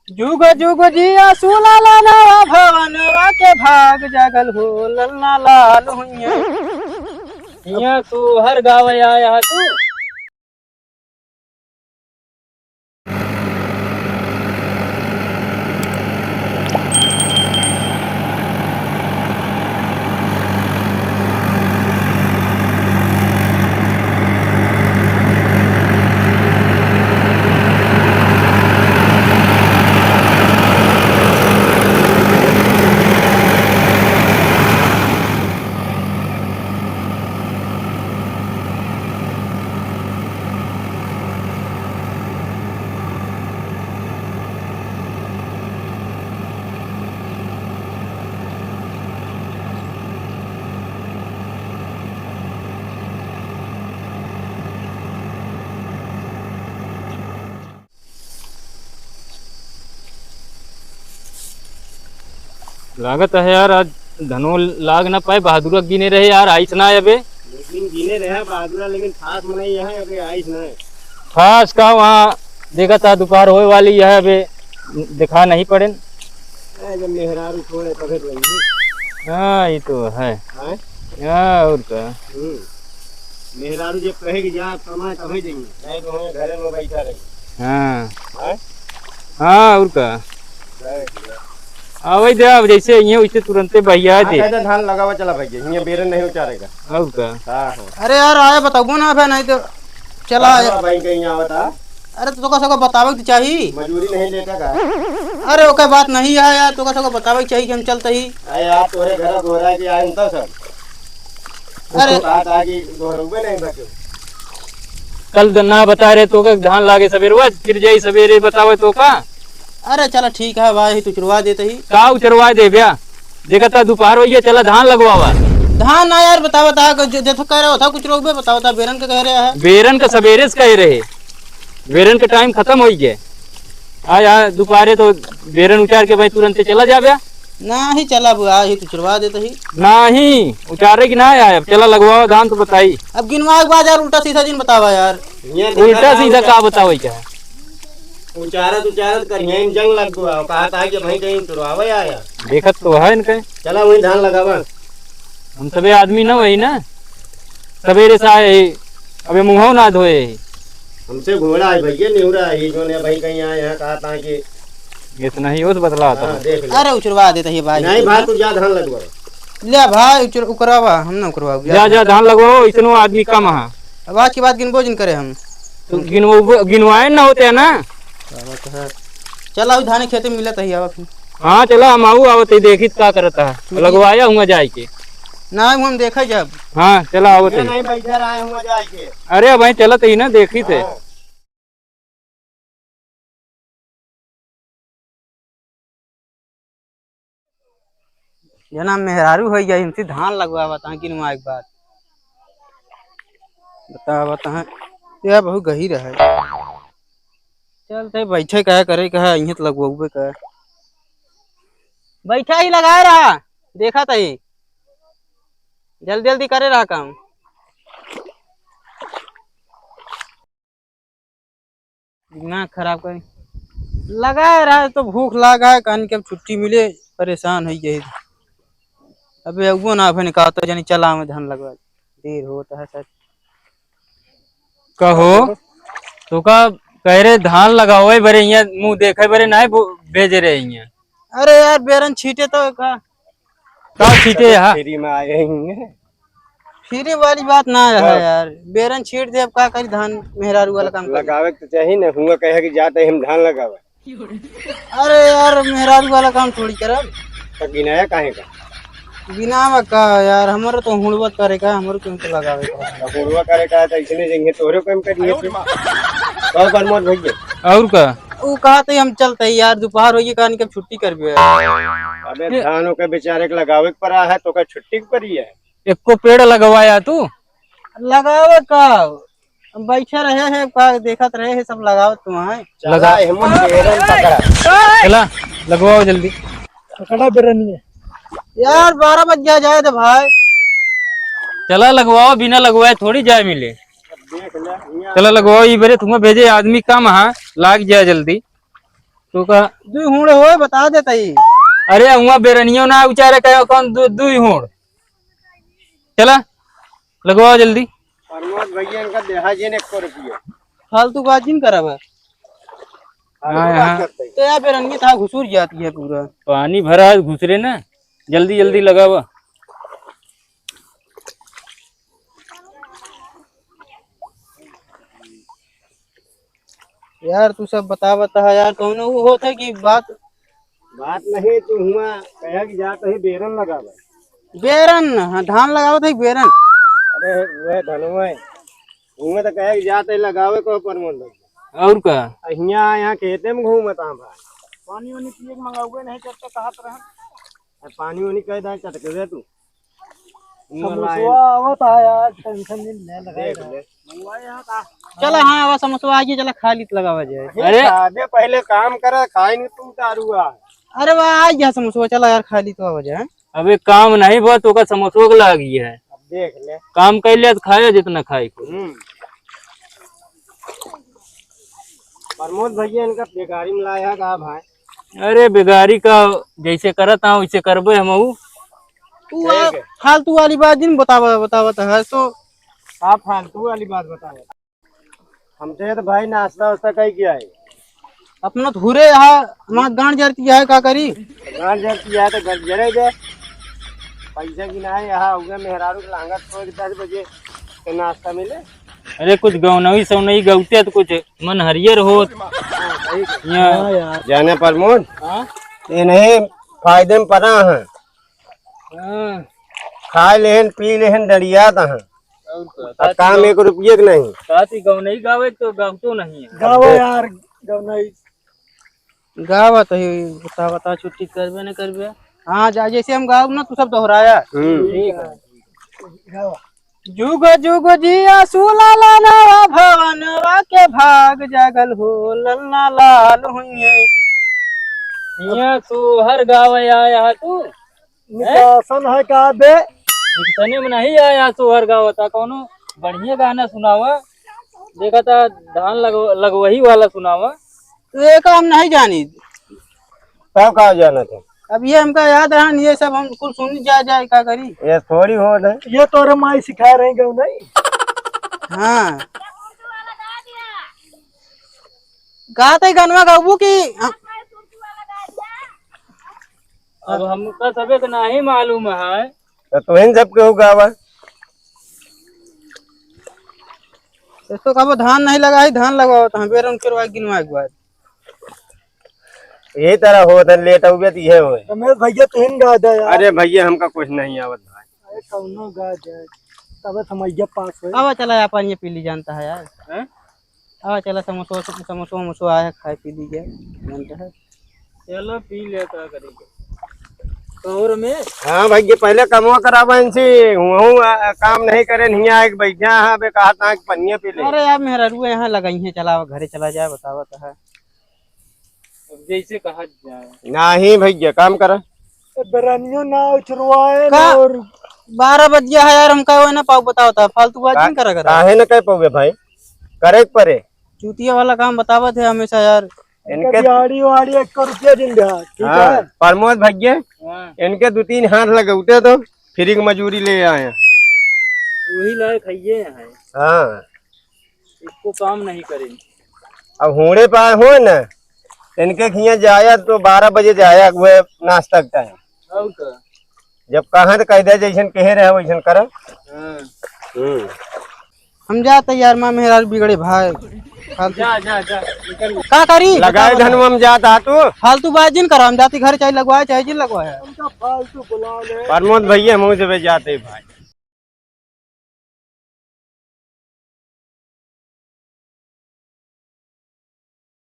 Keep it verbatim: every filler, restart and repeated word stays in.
जुग जुग जिया सुलाला नवा भवनवा के भाग जागल हो ललना लाल हुइया। हियां तू हर गावे आया है तू। लागत है यार, आज धनो लाग ना पाए, बहादुरा गिने रहे यार, आइस ना अबे। लेकिन गिने रहे बहादुरा, लेकिन खास मनई यहाँ अबे आइस ना। खास का वहाँ देखा था, दोपहर होए वाली है, अबे दिखा नहीं पड़े। ए, जब मेहरारू छोड़े तबे तो आएंगे। हाँ, ये तो है। हाँ? हाँ, और का। हम्म। मेहरारू जब कहे कि जा कमाए तबे जाएंगे, नहीं तो हमें घरे में बैठा रहे। हाँ। हाँ? हाँ, और का। जाए कि जा। आवै दे, अब जैसे ये वैसे तुरंते बहिया हाँ, दे। कहते धान लगावा चला भैया, ये बेरन नहीं उचारेगा। और का। हाँ, हाँ। अरे यार, आए बताबो ना बे, नहीं तो चला हाँ, आए। भाई कहीं आवता। अरे तो तोका सबको बतावे के चाही। मजूरी नहीं लेता का? अरे ओकर बात नहीं है यार, तोका सबको बतावे के चाही कि हम चलते ही। अरे यार, तोरे घर गोहरा के आए हम तब सब। अरे। उसको कहा था कि गोहरुबे नहीं बचे। कल द-, ना बता रहे तोका धान लागे सवेरे, फिर जाई सवेरे बतावे तोका। अरे चला ठीक है भाई, तू उचरवा देते ही। का उचरवा दे ब्या? देखा था दोपहर होइए, चला धान लगवावा। धान ना यार, बतावा था, ज-, जथो कह रहे हो था, कुछ रोक बे, बतावा था, बेरन के कह रहे हैं। बेरन का सवेरे से कह रहे, बेरन का टाइम खतम होइए। आ, आ, दोपहरे तो बेरन उचार के भाई तुरंते चला जाबे। नाही चला बुआ, ही तो उचरवा देते ही। नाही, उचारे की ना आए, अब चला लगवावा धान तो बताई। अब गिनवा के बाद यार उल्टा सीधा जिन बतावा यार। उल्टा सीधा का बतावे क्या है? उचारत उचारत करिया में जंग लग गवा, कहा था कि भाई कहीं तुरवावे आया। देखत तो है इनके। चला वहीं धान लगावा। हम सबे आदमी ना वही ना, सवेरे से आए, अबे मुँहो ना धोए। हमसे घोड़ा है भैया, निहुरा है, जो ने भाई कहीं आए यहाँ कहा था कि इतना ही उस बतला था। हाँ, देख ले। अरे उचरवा देते ही भाई। नहीं भाई, तू जा धान लगवा। ले भाई, उचर-, उकरावा, हम ना उकरवाओ। जा, जा, धान लगवाओ, इतनो आदमी कम है। अब आज के बाद गिनबो जिन करे हम। तो गिनवाए ना होते हैं ना। चला, अभी धाने खेते में मिलत ही, आवा फिर। हाँ, चला, हम आऊ, आवत ही, देखी का करत है। लगवाया हुआ जाए के। ना, हम देखा जब। हाँ, चला, आवत ही। नहीं, बैठा रहा है हुआ जाए के। अरे, भाई, चलत ही ना, देखी थे। हाँ। जना मेहरारू होइ गया, इनसे धान लगवावा ता, गिनवा एक बार। बतावा ता, यह बहुत गहीर है। चल, ते बैठे कहा करे, कहा, इहें तो लगवाबे कहा। बैठा ही लगाए रहा, देखा तही। जल्दी, जल्दी करे रहा काम। दिमाग खराब कर लगाए रहा है तो भूख लागा है, कहन के अब छुट्टी मिले, परेशान होइ गए। अबे अगुओ ना भने का तो जानी चला में धान लगवा, देर होता है सर। कहो, तो का कह रहे धान लगावे बरे, यहाँ मुँह देखे बरे नहीं बो-, भेजे रहे यहाँ। अरे यार, बेरन छीटे तो का? का छीटे यहाँ? फ्री में आए हैं। फ्री वाली बात ना है हाँ। यार, बेरन छीट दे, अब का करी, धान मेहरारू वाला काम करी। लगावे के तो चाही ना, हुआ कहे कि जाते हम धान लगावे। अरे यार, मेहरारू वाला काम थोड़ी करब। तो गिनाया काहे का? गिनावा का यार, हमरो तो हुड़वत करे का, हमरो क्यों तो लगावे का। तो हुड़वा करे का, तो इसने जंगे तोहरे काम कर लिए थे। कब प्रमोद भैया? और का? ऊ कहा तो हम चलते ही यार, दोपहर होइए, कहानी के छुट्टी करबे। अबे धानों के बेचारे के लगावे के परा है, तो का छुट्टी के परी है? एको पेड़ लगवाया तू? लगावे का? बैठे रहे हैं, का देखत रहे हैं, सब लगावत तो हैं। लगा। चला, हिम्मत बेरन पकड़ा। चला, लगवाओ जल्दी। पकड़ा बेरन में। यार, बारह बज गया, जाए दे भाई। चला, लगवाओ, बिना लगवाए थोड़ी जाए मिले। देख ले, हियाँ। चला, लगवाओ, ये बेरे तुम्हें भेजे आदमी कम, हाँ, लाग जाए जल्दी। तू का? दुई हुड़ होए, बता देता ही। अरे, हुआ बेरनियो ना उचारे कहे कौन दु-, दुई हुड़। चला, लगवाओ जल्दी। प्रमोद भैया, इनका देहा जिन एक सौ रुपया। फालतू बात जिन करावा। हाँ, हाँ। तो यार, बेरनिया था घुसुर जाती है पूरा। पानी भरा है, घुसरे ना। जल्दी, जल्दी लगावा। यार, तू सब बतावत ह यार, कौनो उ होत है कि बात? बात नहीं, तू हुआ कहे कि जात है बेरन लगावे। बेरन? हाँ, धान लगावत है कि बेरन? अरे, वह धनवा है। हुआ तो कहे कि जात है लगावे को प्रमोद भाई। और का? हियाँ, यहाँ खेते में घूमत हाँ भाई। पानी वानी पिए के मंगावे नहीं करते, कहत रहन। अब पानी वानी कह दे, चटक दे तू। समोसवा आवत है यार, tension नहीं ले, लगा देख ले। चला, हाँ, आवा समोसवा आ गया, चला खा ली तो लगावा जाए। अरे। अबे पहले काम करे, खाए नहीं तू दारू आ। अरे वाह, आ गया समोसवा, चला यार खा ली तो आवा जाए। अबे काम नहीं बा, तो का समोसवा के लागी है। अब देख ले। काम कर लिया तो खाया जितना खाए को। हम्म। प्रमोद भैया इनका बेगारी में लाया का भाई? अरे बेगारी का जैसे करत हाँ वैसे करबे हमहू। तू ठीक है। फालतू वाली बात जिन बतावा, बतावत है तो। का फालतू वाली बात बतावे? हमसे तो भाई नाश्ता वास्ता कई किया है? अपना तो हुरे यहाँ, हमार गांड जरती है, का करी? गांड जरती है तो घर जरे दे। पैसा की ना है, यहाँ हुए मेहरारू के लांगत सोच दस बजे के नाश्ता मिले। अरे कुछ गौनई सौनई गौते तो कुछ मन हरियर होत। हाँ, सही। यहाँ। हाँ यार। जाने प्रमोद? हाँ? ये नहीं फायदे में पड़ा है। हाँ। खाए लेहन, पी लेहन, डरियात हैं। और का? अब काम एक रुपये के नहीं। साथी गौनई गावे तो गावतो नहीं है। गावा यार, गौनई। गावा तो ही बता, बता, छुट्टी करबे न करबे। हाँ, जा, जैसे हम गाओ ना, तू सब दोहराया। हम्म। ठीक है। गावा। जुग जुग जिया सुलाला नवा भवनवा के भाग जागल हो, ललना लाल हुइये। हिया सोहर गावे आया है तू? निकासन है का बे? निकसने में नहीं आया सोहर गावता, कौनो बढ़िया गाना सुनावा। देखा था धान लग-, लगवही वाला सुनावा। तो ये काम नहीं जानी। तब का जाना था? अब ये हमका याद रहा, ये सब हम कुल सुन जा जाए, का करी? ये थोड़ी हो रहे। ये तोरे माई सिखा रही गौ नहीं। हाँ। गात है गनवा गाबू की? अब हमका सबे के नाही मालूम है। तो तुहिन जब केहू गावा। इसको कबो धान नहीं लगा है, धान लगाओ तो हम बेरन करवा गिनवा एक बार। यही तरह होत है, लेट हो गया तो यह होए। रमेश भैया तुहिन गा दे यार। अरे भैया हमका कुछ नहीं आवत भाई। अरे कौनो गा दे, तबे समझिया पास होए। अब चला अपन ये पीली जानता है यार। हैं? आवा चला, समोसा, समोसा वमोसा आया है, खाए पी लीजिए, मन तो है। चलो पी ले, का करेंगे। और में? हाँ भाई, ये पहले कमवा करावा इनसे, हुआ, हुआ, काम नहीं करे, नहीं आए, बैठा है, बे कहा था कि पनिया पी ले। अरे यार, मेहरारू यहाँ लगाई है, चला घरे चला जाए, बतावा तो है। अब जैसे कहा जाए। नहीं भैया, काम करा। ए, बेरनियो ना उछरवाए का? ना और बारह बज गया है यार, हम का ना पाऊ, बताओ तो, फालतू बात का-, नहीं करा करा। काहे ना कह पाओगे भाई, करे के परे। चूतिया वाला काम बतावत है हमेशा यार। इनके इनके दिहाड़ी वाड़ी एक रुपया दिन दे, ठीक हाँ, है? प्रमोद भैया, हाँ। इनके दो तीन हाथ लगौते तो फ्री की मजूरी ले आए। वही लायक है ये है। हाँ। इसको काम नहीं करेंगे। अब होने पाए हो ना, इनके खिया जाया तो बारह बजे जाया, वो नाश्ता का टाइम। और का? जब कहाँ तो कह दे, जैसन कहे रहे, वैसन करो। हाँ। हम्म। हम जाते यार, माँ मेहरारू बिगड़े भाई। फालतू। जा, जा, जा, निकल। का करी? लगाए बताओ धन ना। हम जाता तू। फालतू बात जिन करो, हम जाती घर चाहे लगवाए, चाहे जिन लगवाए। उनका फालतू बुला ले। प्रमोद भैया, हम जब जाते भाई।